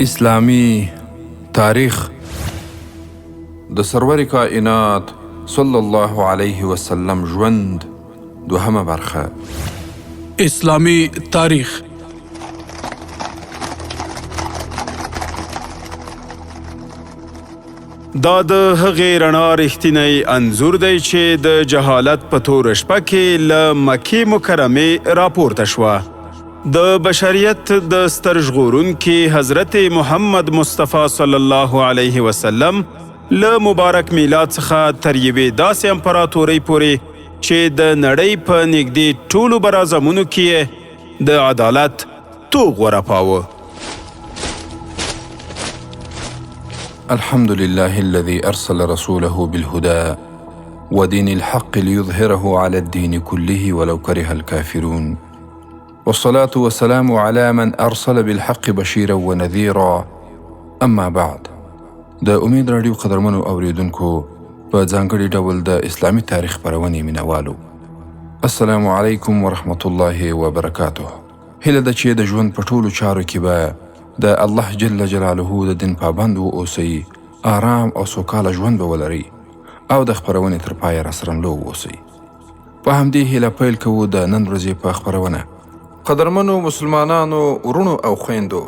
اسلامي تاریخ د سرور کائنات صلی الله علیه وسلم ژوند دوهمه برخه. اسلامي تاریخ. دا د هغې رڼا رښتینی انځور دی چې د جهالت په توره شپه کې له مکې مکرمې راپورته شوه. د بشریت د ستر ژغورونکي حضرت محمد مصطفی صلی الله علیه وسلم له مبارک میلاد څخه تر یوې داسې امپراتورۍ پورې چې د نړۍ په نږدې ټولو براعظمونو کې یې د عدالت توغ ورپاوه. الحمد لله الذي أرسل رسوله بالهدى ودين الحق ليظهره على الدين كله ولو كره الكافرون، والصلاة والسلام على من أرسل بالحق بشيرا ونذيرا. أما بعد، د امید راډیو قدرمنو اوریدونکو، په ځانګړي ډول د اسلامي تاریخ خپرونې مینهوالو، السلام علیکم ورحمت الله وبرکاته. هیله ده چې د ژوند په ټولو چارو کې به د الله جل جلاله د دین پابند و اوسئ، آرام او سوکاله ژوند به ولرئ او د خپرونې تر پایه راسره ملو واوسئ. په همدې هیله پیل کوو د نن ورځې په خپرونه. قدرمنو مسلمانانو وروڼو او خویندو،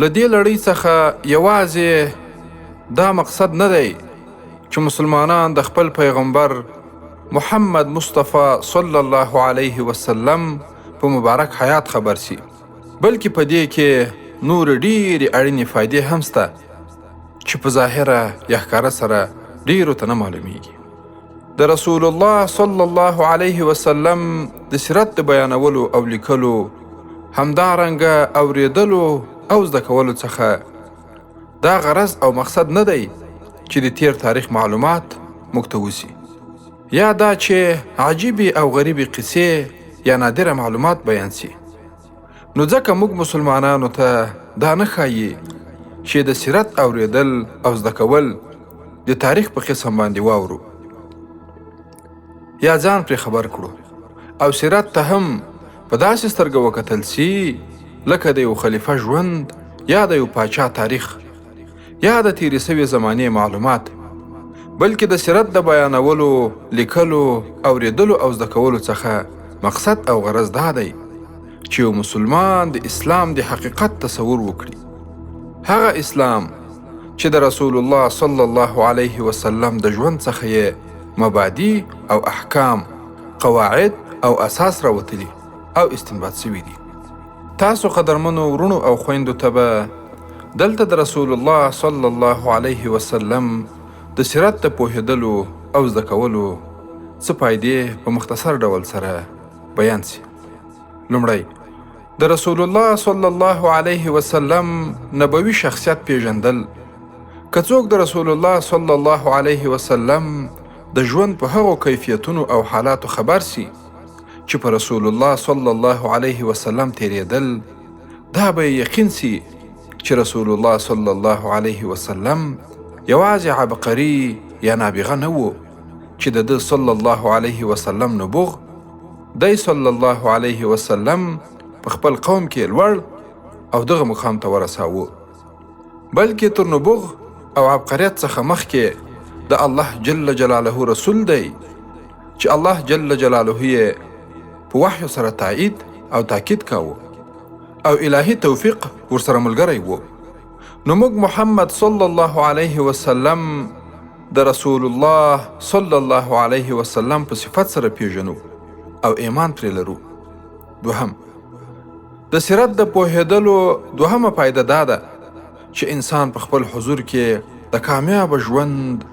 له دې لړۍ څخه یوازې دا مقصد نه دی چې مسلمانان د خپل پیغمبر محمد مصطفی صلی الله علیه وسلم په مبارک حیات خبر سي، بلکې په دې کې نورې ډېرې اړینې فایدې هم سته چې په ظاهره یا ښکاره سره ډېرو ته نه معلومیږي. د رسول الله صلی الله علیه وسلم د سیرت د بیانولو او لیکلو، همدارنګه اورېدلو او زده کولو څخه دا غرض او مقصد نه دی چې د تیر تاریخ معلومات موږ ته وسي، یا دا چې عجیبې او غریبې قصې یا نادره معلومات بیان سي. نو ځکه موږ مسلمانانو ته دا نه ښایي چې د سیرت اورېدل او زده کول د تاریخ په قسم باندې واورو یا ځان پرې خبر کړو، او سیرت ته هم په داسې سترګه وکتل سي لکه د یو خلیفه ژوند یا د یو پاچا تاریخ یا د تیرې سوې زمانې معلومات، بلکې د سیرت د بیانولو، لیکلو، اورېدلو او زده کولو څخه مقصد او غرض دا دی چې یو مسلمان د اسلام د حقیقت تصور وکړي، هغه اسلام چې د رسول الله صلی الله علیه وسلم د ژوند څخه یې مبادی او احکام، قواعد او اساس راوتلي او استنباط سوي دي. تاسو قدرمنو وروڼو او خویندو ته به دلته د رسول الله صلی الله علیه وسلم د سیرت د پوهېدلو او زده کولو څه فایدې په مختصر ډول سره بیان سي. لومړی، د رسول الله صلی الله علیه وسلم نبوي شخصیت پیژندل. که څوک د رسول الله صلی الله علیه وسلم د ژوند په هغو کیفیتونو او حالاتو خبر سي چې په رسول الله صلی الله علیه وسلم تېرېدل، دا به یې یقین سي چې رسول الله صلی الله علیه وسلم یوازې عبقري یا نابغه نه و چې د ده صلی الله علیه وسلم نبوغ دی صلی الله علیه وسلم په خپل قوم کې لوړ او دغه مقام ته ورساوه، بلکې تر نبوغ او عبقریت څخه مخکې د الله جل جلاله رسول دی چې الله جل جلاله یې په وحی سره تایید او تاکید کاوه او الهي توفیق ورسره ملګری و. نو موږ محمد صلی الله علیه وسلم د رسول الله صلی الله علیه وسلم په صفت سره پیژنو او ایمان پرې لرو. دوهم، د سیرت د پوهېدلو دوهمه فایده دا ده چې انسان په خپل حضور کې د کامیابه ژوند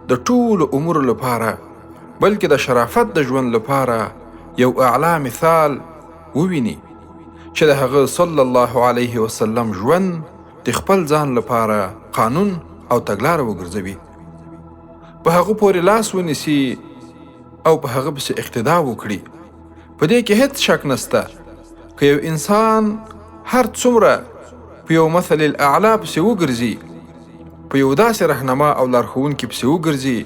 د ټولو امورو لپاره، بلکې د شرافت د ژوند لپاره یو اعلی مثال وویني چې د هغه صلی الله علیه وسلم ژوند د خپل ځان لپاره قانون او تګلاره وګرځوي، په هغه پورې لاس ونیسي او په هغه پسې اقتدا وکړي. په دې کې هیڅ شک نشته که یو انسان هر څومره په یو مثل الاعلی پسې وګرځي، په یو داسې رهنما او لارښوونکي پسې وګرځي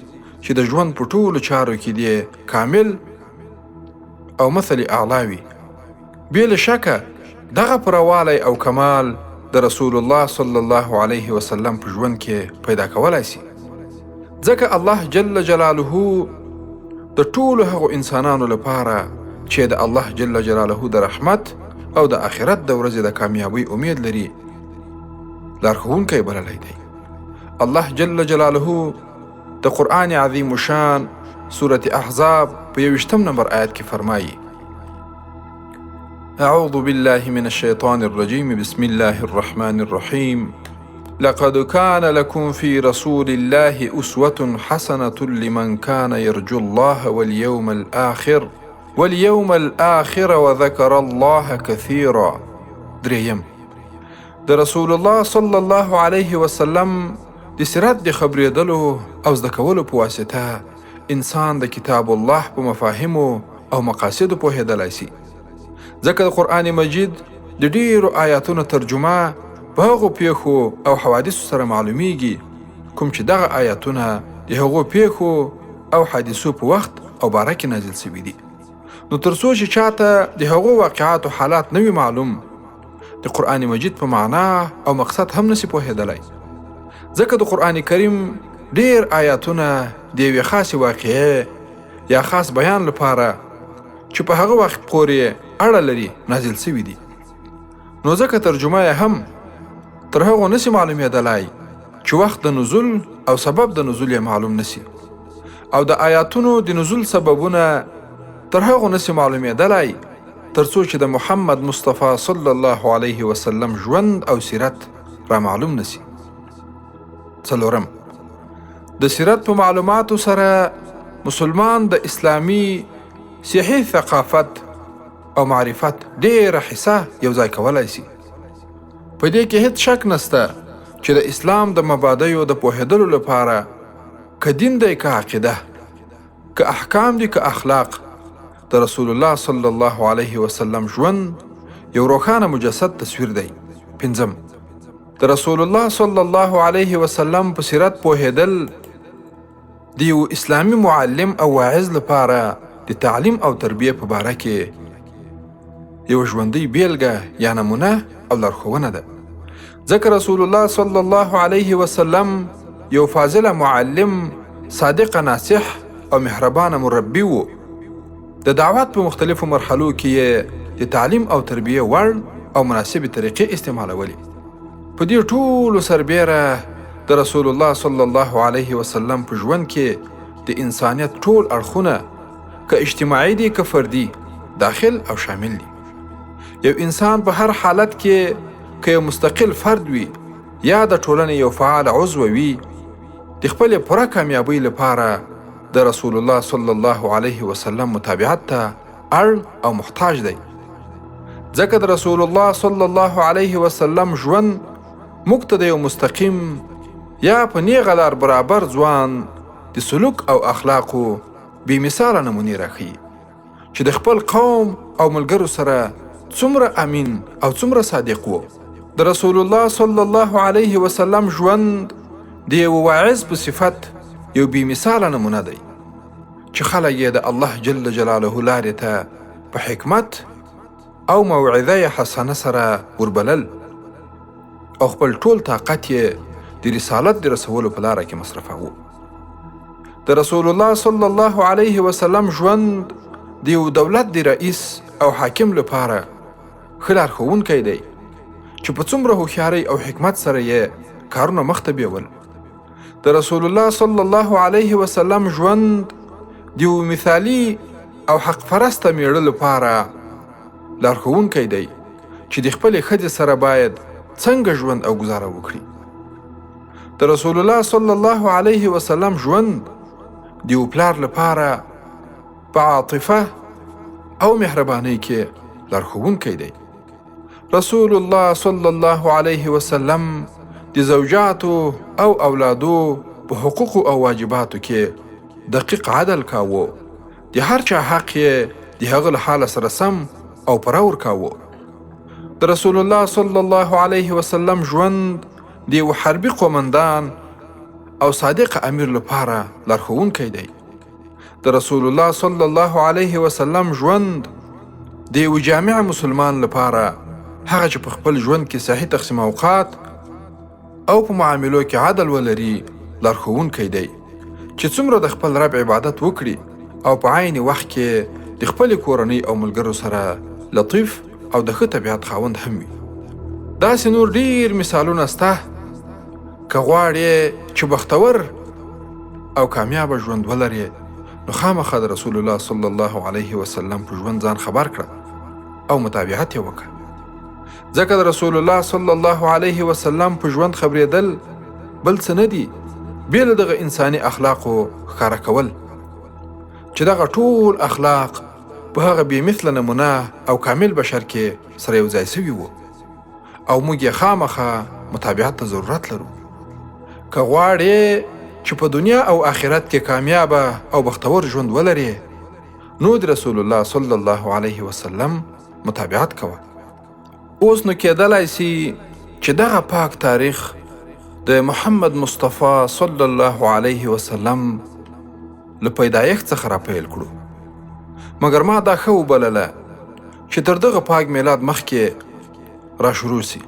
چې د ژوند په ټولو چارو کې دې کامل او مثل اعلی وي، بې له شکه دغه پوره او کمال د رسول الله صلی الله علیه وسلم په ژوند کې پیدا کولای شي، ځکه الله جل جلاله د ټولو هغو انسانانو لپاره چې د الله جل جلاله د رحمت او د آخرت د ورځې د کامیابۍ امید لري لارښوونکی بللی دی. الله جل جلاله د قرآن عظیم شان سورة احزاب په 21 نمبر آیت کې فرمایي: أعوذ بالله من الشيطان الرجيم، بسم الله الرحمن الرحيم، لقد كان لكم في رسول الله أسوة حسنة لمن كان يرجو الله واليوم الآخر وذكر الله كثيرا. دریم، د رسول الله صلی الله علیه وسلم د سیرت د خبرېدلو او زده کولو په واسطه انسان د کتاب الله په مفاهیمو او مقاصدو پوهېدلای سي، ځکه د قرآن مجید د ډېرو آیاتونو ترجمه په هغو پیښو او حوادثو سره معلومیږي کوم چې دغه آیاتونه د هغو پیښو او حادثو په وخت او باره کې نازل سوي دي. نو تر څو چې چاته د هغو واقعاتو حالات نه وي معلوم، د قرآن مجید په معنا او مقصد هم نسي پوهېدلی، ځکه د قرآن کریم ډېر آیاتونه د یوې خاصې واقعې یا خاص بیان لپاره چې په هغه وخت پورې اړه لري نازل سوي دي. نو ځکه ترجمه یې هم تر هغو نسي معلومېدلی چې وخت د نزول او سبب د نزول یې معلوم نسي، او د آیاتونو د نزول سببونه تر هغو نسي معلومېدلی تر څو چې د محمد مصطفی صلی الله علیه وسلم ژوند او سیرت را معلوم نسي. څلورم، د سیرت په معلوماتو سره مسلمان د اسلامي صحي ثقافت او معرفت ډېره حصه یو ځای کولای سي. په دې کې هیڅ شک نسته چې د اسلام د مبادیو د پوهېدلو لپاره که دین دی که عقیده، که احکام دي که اخلاق، د رسول الله صلی الله علیه وسلم ژوند یو روښانه مجسد تصویر دی. پنځم، د رسول الله صلی الله علیه وسلم په سیرت پوهېدل د یو اسلامي معلم او واعظ لپاره د تعلیم او تربیې په باره کې یو ژوندۍ بیلګه یا نمونه او لارښوونه ده، ځکه رسول الله صلی الله علیه وسلم یو فاضله معلم، صادق ناصح او مهربانه مربي و. د دعوت په مختلفو مرحلو کې یې د تعلیم او تربیې وړ او مناسبې طریقې استعمالولې. په دې ټولو سربېره د رسول الله صلی الله علیه وسلم په ژوند کې د انسانیت ټول اړخونه که اجتماعي دي که فردي داخل او شامل دي. یو انسان په هر حالت کې که یو مستقل فرد وي یا د ټولنې یو فعال عضو وي، د خپلې پوره کامیابۍ لپاره د رسول الله صلی الله علیه وسلم متابعت ته اړ او محتاج دی، ځکه د رسول الله صلی الله علیه وسلم ژوند موږ ته د یو مستقیم یا په نیغه لار برابر ځوان د سلوک او اخلاقو بې مثاله نمونې راښیي چې د خپل قوم او ملګرو سره څومره امین او څومره صادق و. د رسول الله صلی الله علیه وسلم ژوند د یو واعظ په صفت یو بې مثاله نمونه دی چې خلک یې د الله جل جلاله لارې ته په حکمت او موعظه حسنه سره وربلل او خپل ټول طاقت یې د رسالت د رسولو په لاره کې مصرفاوه. د رسول الله صلی الله علیه وسلم ژوند د یو دولت د رئیس او حاکم لپاره ښه لارښوونکی دی چې په څومره هوښیارۍ او حکمت سره یې کارونه مخته بیول. د رسول الله صلی الله علیه وسلم ژوند د یو مثالي او حق پرسته میړه لپاره لارښوونکی دی چې د خپلې ښځې سره باید څنګه ژوند او ګزاره وکړي. د رسول الله صلی الله علیه وسلم ژوند د یو پلار لپاره په عاطفه او مهربانۍ کې لارښوونکی دی. رسول الله صلی الله علیه وسلم د زوجاتو او اولادو په حقوقو او واجباتو کې دقیق عدل کاوه، د هر چا حق یې د هغه له حاله سره سم او پوره ورکاوه. د رسول الله صلی الله علیه وسلم ژوند د یو حربي قومندان او صادق امیر لپاره لارښوونکی دی. د رسول الله صلی الله علیه وسلم ژوند د یو جامع مسلمان لپاره هغه چې په خپل ژوند کې صحیح تقسیم اوقات او په معاملو کې عدل ولري لارښوونکی دی چې څومره د خپل رب عبادت وکړي او په عین وخت کې د خپلې کورنۍ او ملګرو سره لطیف او د ښه طبیعت خاوند هم وي. داسې نور ډیر مثالونه سته. که غواړې چې بختور او کامیابه ژوند ولرې نو خامخا د رسول الله صلی الله علیه وسلم په ژوند ځان خبر کړه او متابعت یې وکړه، ځکه د رسول الله صلی الله علیه وسلم په ژوند خبرېدل بل څه نه دي بې له دغه انساني اخلاقو ښکاره کول، چې دغه ټول اخلاق په هغه بې مثله نمونه او کامل بشر کې سره یو ځای سوي وو او موږ یې خامخا متابعت ته ضرورت لرو. که غواړې چې په دنیا او آخرت کې کامیابه او بختور ژوند ولرې نو د رسول الله صلی الله علیه وسلم متابعت کوه. اوس نو کېدلای سي چې دغه پاک تاریخ د محمد مصطفی صلی الله علیه وسلم له پیدایښت څخه راپیل کړو، مګر ما دا ښه وبلله چې تر دغه پاک میلاد مخکې را شروع سي،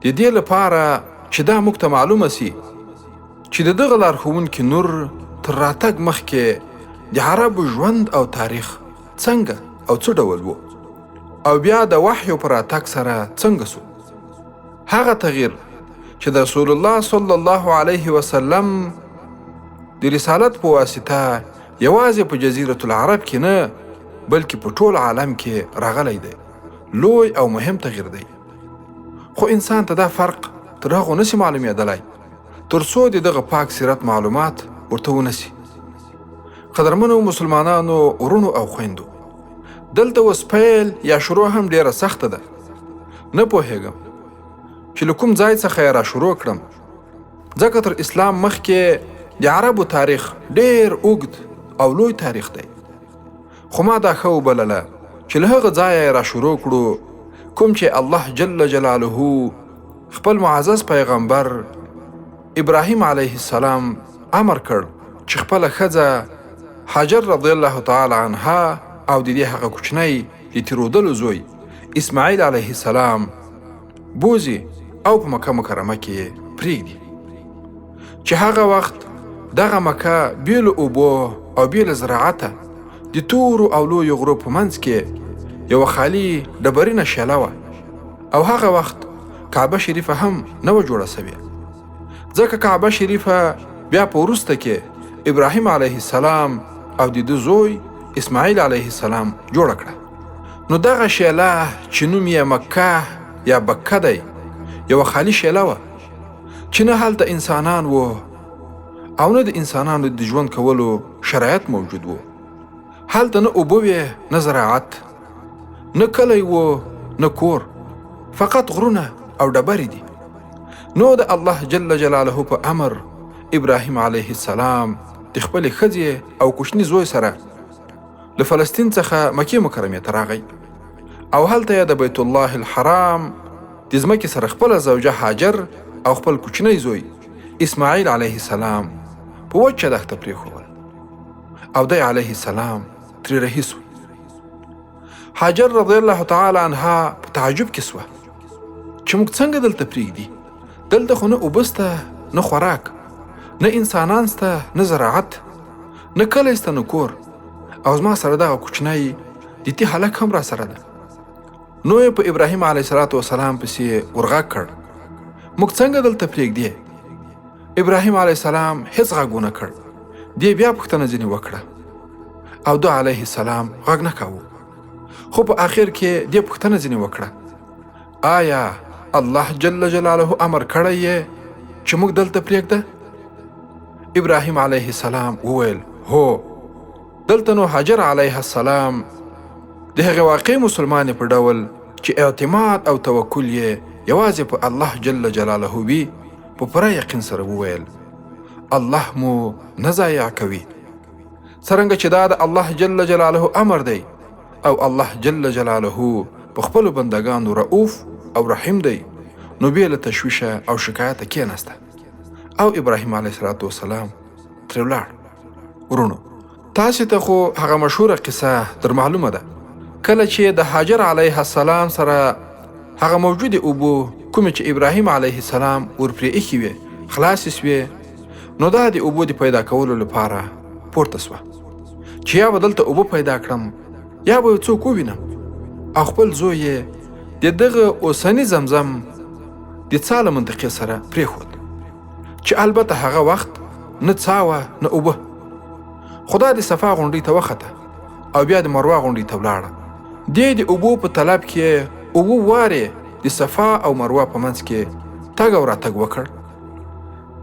د دې لپاره چې دا موږ ته معلومه سي چې د دغه لارښوونکي نور تر راتګ مخکې د عربو ژوند او تاریخ څنګه او څه ډول وو او بیا د وحیو په راتګ سره څنګه سو. هغه تغییر چې د رسول الله صلی الله علیه وسلم د رسالت په واسطه یوازې په جزیرة العرب کې نه بلکې په ټول عالم کې راغلی دی، لوی او مهم تغییر دی. خو انسان ته دا فرق تر هغو نسي معلومېدلی تر څو د دغه پاک سیرت معلومات ورته ونه سي. قدرمنو مسلمانانو وروڼو او خویندو، دلته اوس پیل یا شروع هم ډیره سخته ده. نه پوهېږم چې له کوم ځای څخه یې را شروع کړم، ځکه تر اسلام مخکې د عربو تاریخ ډیر اوږد او لوی تاریخ دی. خو ما دا ښه وبلله چې له هغه ځایه یې را شروع کړو کوم چې الله جل جلاله خپل معزز پیغمبر ابراهیم علیه السلام امر کړ چې خپله ښځه هاجر رضی الله تعالی عنها او د دې هغه کوچنی د تیرودلو زوی اسماعیل علیه السلام بوځي او په مکه مکرمه کې یې پرېږدي، چې هغه وخت دغه مکه بې له اوبو او بې له زراعته د تورو او لویو غرو په منځ کې یوه خالي ډبرینه شیله وه او هغه وخت کعبه شریفه هم نه وه جوړه سوې، ځکه کعبه شریفه بیا په وروسته کې ابراهیم علیه السلام او د ده زوی اسماعیل علیه السلام جوړه کړه. نو دغه شیله چې نوم یې مکه یا بکه دی یوه خالي شیله وه چې نه هلته انسانان وو او نه د انسانانو د ژوند کولو شرایط موجود وو. هلته نه اوبه وې، نه زراعت، نه کلی وو، نه کور، فقط غرونه او ډبرې دي. نو د الله جل جلاله په امر ابراهیم علیه السلام د خپلې ښځې او کوچني زوی سره له فلسطین څخه مکې مکرمې ته راغی او هلته یې د بیت الله الحرام د ځمکې سره خپله زوجه هاجر او خپل کوچنی زوی اسماعیل علیه السلام په وچه دښته پرېښول او دی علیه السلام ترې رهي سو. هاجر رضی الله تعالی عنها په تعجب کې سوه چې موږ څنګه دلته پرېږدي، دلته خو نه اوبه سته، نه خوراک، نه انسانان سته، نه زراعت، نه کلی سته، نه کور، او زما سره دغه کوچنی دیتی هلک هم را سره ده. نو یې په ابراهیم علیه السلام پسې ورغږ کړ، موږ څنګه دلته پرېږدې؟ ابراهیم علیه السلام هیڅ غږ ونه کړ. دې بیا پوښتنه ځینې وکړه او ده علیه السلام غږ نه کاوه. خو په آخر کې دې پوښتنه ځینې وکړه، آیا الله جل جلاله امر کړی یې چې موږ دلته پرېږده؟ ابراهیم علیه السلام وویل، هو. دلته نو هاجر علیه السلام د هغې واقع مسلمانې په ډول چې اعتماد او توکل یې یوازې په الله جل جلاله وي په پوره یقین سره وویل، الله مو نه ضایع کوي، څرنګه چې دا د الله جل جلاله امر دی او الله جل جلاله په خپلو بندګانو رؤوف او رحیم دی، نو بې له تشویشه او شکایته کېناسته او ابراهیم علیه السلام ترې ولاړ. وروڼو، تاسې ته خو هغه مشهوره قصه در معلومه ده، کله چې د هاجر علیه السلام سره هغه موجودې اوبو کومې چې ابراهیم علیه السلام ورپرې ایښې وې خلاصې سوې، نو دا د اوبو د پیدا کولو لپاره پورته سوه چې یا به دلته اوبه پیدا کړم یا به یو څوک ووینم. او خپل زوی یې د دغه اوسني زمزم د څا له منطقې سره پرېښود، چې البته هغه وخت نه څا وه نه اوبه. خو دا د صفا غونډۍ ته وخته او بیا د مروه غونډۍ ته ولاړه. دې د اوبو په طلب کې اووه وارې د صفا او مروه په منځ کې تګ او راتګ وکړ.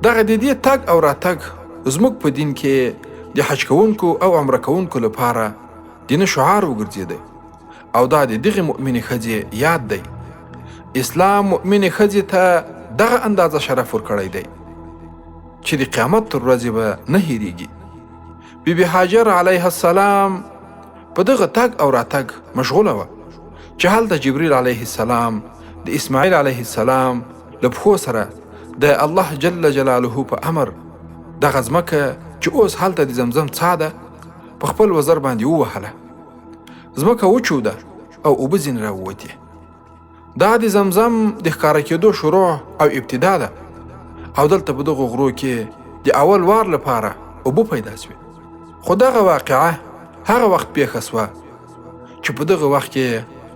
دغه د دې تګ او راتګ زموږ په دین کې د حج کوونکو او عمره کوونکو لپاره دیني شعار وګرځېده او دا د دغې مؤمنې ښځې یاد دی. اسلام مؤمنې ښځې ته دغه اندازه شرف ورکړی دی چې د قیامت تر ورځې به نه هېرېږي. بی بی هاجر علیه السلام په دغه تګ او راتګ مشغوله وه چې هلته جبریل علیه السلام د اسماعیل علیه السلام له پښو سره د الله جل جلاله په امر دغه ځمکه چې اوس هلته د زمزم څاه ده په خپل وزر باندې ووهله. ځمکه وچوده او اوبه ځینې راووتې. دا د زمزم د ښکاره کېدو شروع او ابتدا ده او دلته په دغو غرو کې د اول وار لپاره اوبه پیدا سوې. خو دغه واقعه هغه وخت پیښه سوه چې په دغه وخت کې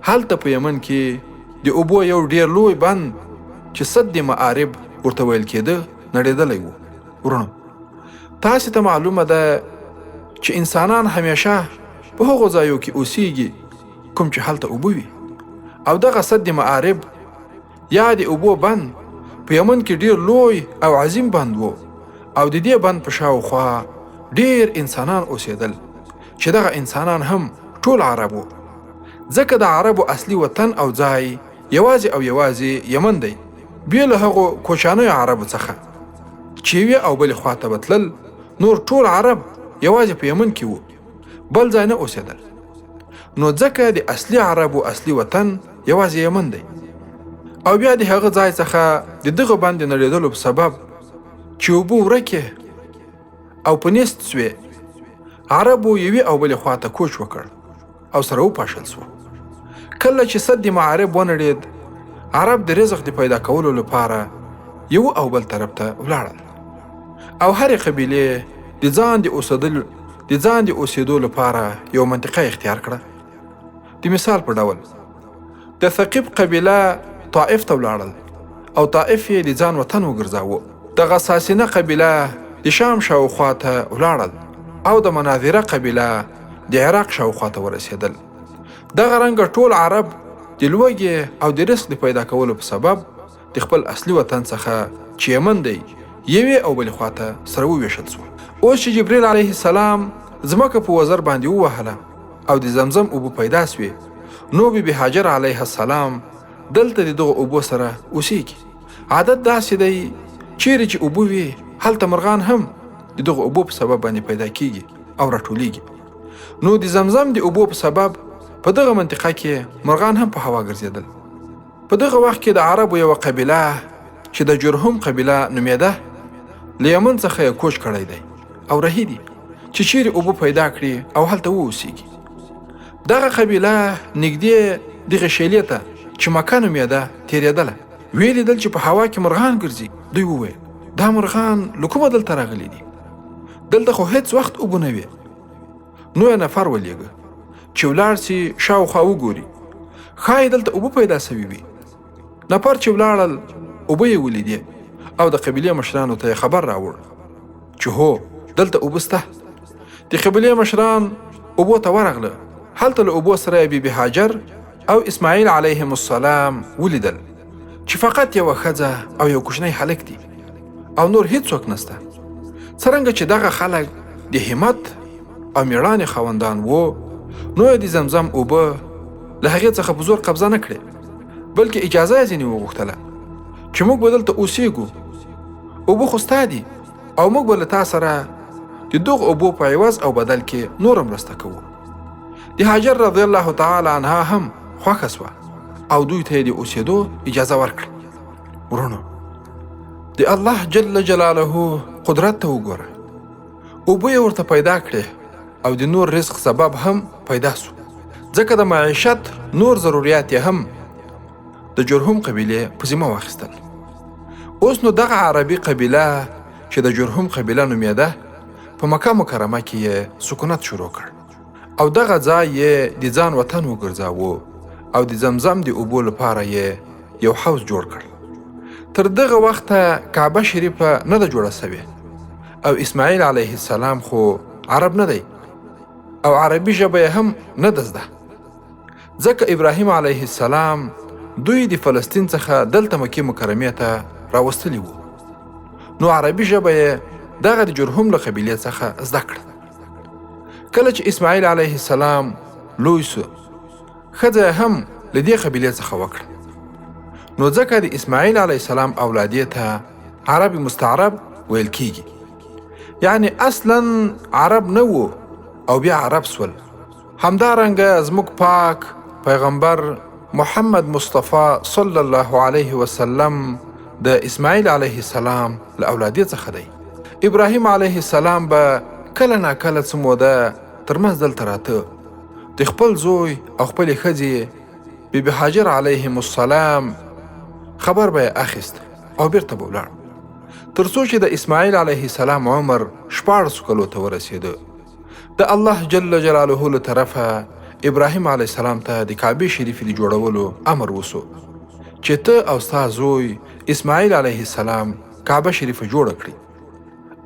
هلته په یمن کې د اوبو یو ډیر لوی بند چې سد معارب ورته ویل کېده نړېدلی و. وروڼو، تاسې ته معلومه ده چې انسانان همیشه په هغو ځایو کې اوسیږي کوم چې هلته اوبه وي، او دغه سد معارب یا د اوبو بند په یمن کې ډیر لوی او عظیم بند و او د دې بند په شاوخوا ډیر انسانان اوسېدل چې دغه انسانان هم ټول عرب وو، ځکه د عربو اصلي وطن او ځای یوازې او یوازې یمن دی، بې له هغو کوچانیو عربو څخه چې یوې او بلې خواته به تلل. نور ټول عرب یوازې په یمن کې وو، بل ځای نه اوسېدل. نو ځکه د اصلي عربو اصلي وطن یوازې یمن دی. او بیا د هغه ځای څخه د دغه بند د نړېدلو په سبب چې اوبه ورکې او په نیست سوې، عربو یوې او بلې خواته کوچ وکړ او سره وپاشل سوه. کله چې سد معارب ونړېد، عرب د رزق د پیدا کولو لپاره یو او بل طرف ته ولاړل او هرې قبیلې د ځان د اوسېدو لپاره یو منطقه اختیار کړه. د مثال په ډول د ثقیف قبیله طائف ته ولاړل او طائف یې د ځان وطن وګرځاوه. د غساسینه قبیله د شام شاوخوا ته ولاړل او د مناظره قبیله د عراق شاوخوا ته ورسېدل. دغه رنګه ټول عرب د لوږې او د رزق د پیدا کولو په سبب د خپل اصلي وطن څخه چې یمن دی یوې او بلې خواته سره وویشل سول. اوس چې جبریل علیه السلام ځمکه په وزر باندې ووهله او د زمزم اوبه پیدا سوې، نو بی بی هاجر علیه السلام دلته د دغو اوبو سره اوسیږي. عادت داسې دی چیرې چې اوبه وي هلته مرغان هم د دغو اوبو په سبب باندې پیدا کیږي او راټولیږي. نو د زمزم د اوبو په سبب په دغه منطقه کې مرغان هم په هوا ګرځېدل. په دغه وخت کې د عربو یوه قبیله چې د جرهم قبیله نومېده له یمن څخه یې کوچ کړی دی او رهي دي چې چیرې اوبه پیدا کړي او هلته واوسیږي. دغه قبیله نږدې دغې شیلې ته چې مکه نومېده تېرېدله. ویې لیدل چې په هوا کې مرغان ګرځي. دوی وویل دا مرغان له کومه دلته راغلي دي؟ دلته خو هیڅ وخت اوبه نه وې. نو یې نفر ولیږه چې ولاړ سي شاوخوا وګوري، ښایي دلته اوبه پیدا سوي وي. نفر چې ولاړل اوبه یې ولیدې او د قبیلې مشرانو ته یې خبر راوړ چې هو دلته اوبه سته. د قبیلې مشران اوبو ته ورغله. هلته له اوبو سره یې بی بی هاجر او اسماعیل علیهم السلام ولیدل چې فقط یوه ښځه او یو کوچنی هلک دي او نور هیڅوک نسته. څرنګه چې دغه خلک د همت او میړانې خاوندان وو، نو یې د زمزم اوبه له هغې څخه په زور قبضه نه کړې، بلکې اجازه یې ځینې وغوښتله چې موږ به دلته اوسیږو، اوبه خو ستا دي او موږ به له تا سره د دغو اوبو په عوض او بدل کې نوره مرسته کوو. د هاجر رضی الله تعالی عنها هم خوښه سوه او دوی ته یې د اوسېدو اجازه ورکړه. وروڼو، د الله جل جلاله قدرت ته وګوره، اوبه یې ورته پیدا کړې او د نور رزق سبب هم پیدا سو، ځکه د معیشت نور ضروریات یې هم د جرهم قبیلې په ذمه واخیستل. اوس نو دغه عربي قبیله چې د جرهم قبیله نومېده، په مکه مکرمه کې یې سکونت شروع کړ او دغه ځای یې د ځان وطن وګرځاوه او د زمزم د اوبو لپاره یې یو حوض جوړ کړ. تر دغه وخته کعبه شریفه نه ده جوړه شوې او اسماعیل علیه السلام خو عرب نه دی او عربي ژبه یې هم نه ده زده، ځکه ابراهیم علیه السلام دوی د فلسطین څخه دلته مکې مکرمې ته راوستلي وو، نو عربي ژبه یې دغه د جرهم له قبیلې څخه زده کړه. کله چې اسماعیل علیه السلام لوی سو، ښځه یې هم له دې قبیلې څخه وکړه، نو ځکه د اسماعیل علیه السلام اولادې ته عرب مستعرب ویل کیږي. یعنی اصلا عرب نه وو او بیا عرب سول. همدارنګه زموږ پاک پیغمبر محمد مصطفی صلی الله علیه وسلم د اسماعیل علیه السلام له اولادې څخه دی. ابراهیم علیه السلام به کله ناکله څه موده ترمنځ دلته راته، د خپل زوی او خپلې ښځې بی بی هاجر علیهم السلام خبر به یې اخیست او بیرته به ولاړ، تر څو چې د اسماعیل علیه السلام عمر 16 کلو ته ورسېده. د الله جل جلاله له طرفه ابراهیم علیه السلام ته د کعبې شریفې د جوړولو امر وسو چې ته او ستا زوی اسماعیل علیه السلام کعبه شریفه جوړه کړي،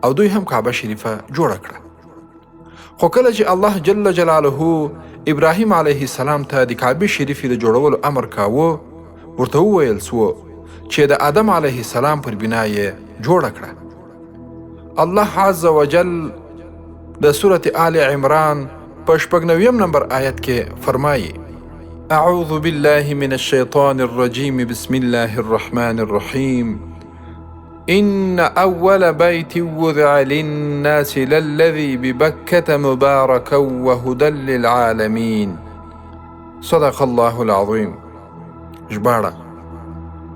او دوی هم کعبه شریفه جوړه کړه. خو کله چې الله جل جلاله ابراهیم علیه السلام ته د کعبې شریفې د جوړولو امر کاوه، ورته وویل سو چې د آدم علیه السلام پر بنا یې جوړه کړه. الله عز وجل د سورة آل عمران په 96 نمبر آیت کې فرمایي: اعوذ بالله من الشیطان الرجیم، بسم الله الرحمن الرحیم، إن أول بيت وضع للناس للذي ببكة مباركا وهدى للعالمين. صدق الله العظیم. ژباړه: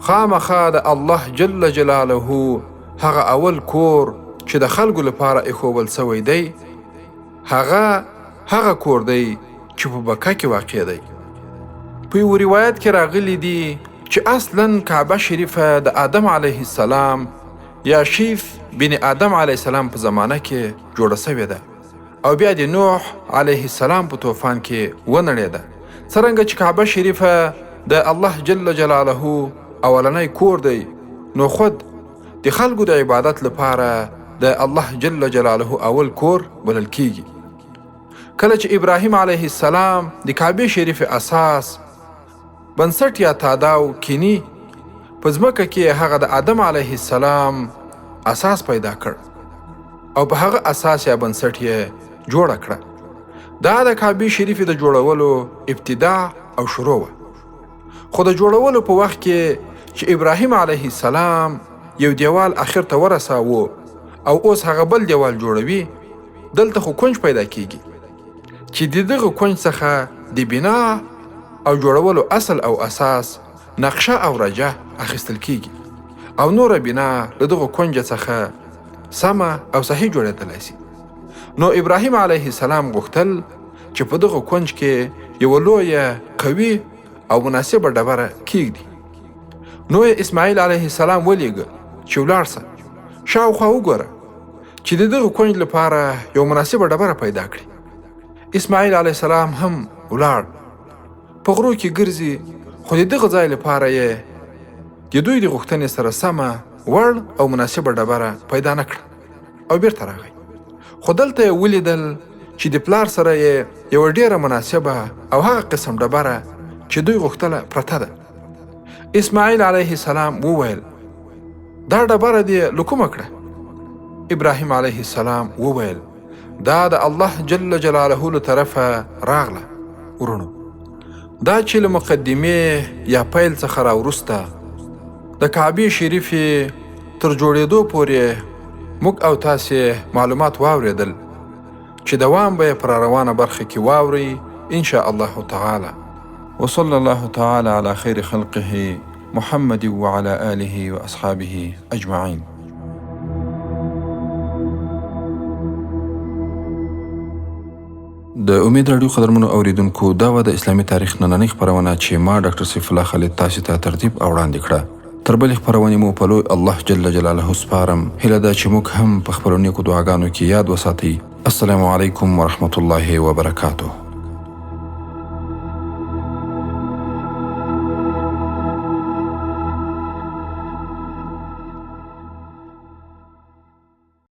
خامخا د الله جل جلاله هغه اول کور چې د خلکو لپاره ایښوول سوی دی، هغه هغه کور دی چې په بکه کې واقع دی. په یو روایت کې راغلي دي چې اصلا کعبه شریفه د آدم علیه السلام یا شیف بن آدم علیه السلام په زمانه کې جوړه سوې ده او بیا د نوح علیه السلام په طوفان کې ونړېده. څرنګه چې کعبه شریفه د الله جل جلاله اولنی کور دی، نو خود د خلکو د عبادت لپاره د الله جل جلاله اول کور بلل کیږي. کله چې ابراهیم علیه السلام د کعبې شریفې اساس بنسټ یا تاداو کینی، په ځمکه کې هغه د آدم علیه السلام اساس پیدا کړ او په هغه اساس یا بنسټ یې جوړه کړه. دا د کعبې شریفې د جوړولو ابتدا او شروع وه. خو د جوړولو په وخت کې چې ابراهیم علیه السلام یو دیوال اخر ته ورساوه او اوس هغه بل دیوال جوړوي، دلته خو کنج پیدا کیږي چې د دغه کنج څخه د بنا او جوړولو اصل او اساس نقشه او رجه اخیستل کیږي او نوره بنا له دغه کنج څخه سمه او صحیح جوړېدلی سي. نو ابراهیم علیه السلام غوښتل چې په دغه کنج کې یوه لویه قوي او مناسبه ډبره کیږدي. نو یې اسماعیل علیه السلام ولیږه چې ولاړ سه شاوخوا وګوره چې د دغه کنج لپاره یو مناسبه ډبره پیدا کړي. اسماعیل علیه السلام هم ولاړ، په غرو کې ګرځي، خو د دغه ځای لپاره یې د دوی د غوښتنې سره سمه وړ او مناسبه ډبره پیدا نه کړه او بیرته راغی. خو دلته یې ولیدل چې د پلار سره یې یوه ډېره مناسبه او هغه قسم ډبره چې دوی غوښتله پرته ده. اسماعیل علیه السلام وویل: دا ډبره دې له کومه کړه؟ ابراهیم علیه السلام وویل: دا د الله جل جلاله له طرفه راغله. وروڼو، دا چې له مقدمې یا پیل څخه راوروسته د کعبې شریفې تر جوړېدو پورې موږ او تاسې معلومات واورېدل چې دوام به یې په راروانه برخه کې واورئ ان شاء الله تعالی. وصلى الله تعالى على خير خلقه محمد وعلى آله وأصحابه أجمعين. د د امید راډیو قدرمنو اوریدونکو، دا وه د اسلامي تاریخ نننۍ خپرونه چې ما ډاکټر سیف الله خالد تاسې ته ترتیب او وړاندې کړه. تر بلې خپرونې مو په لوی الله جل جلاله سپارم. هیله ده چې موږ هم په خپلو نیکو دعاګانو کې یاد وساتئ. السلام علیکم ورحمت الله وبرکاته.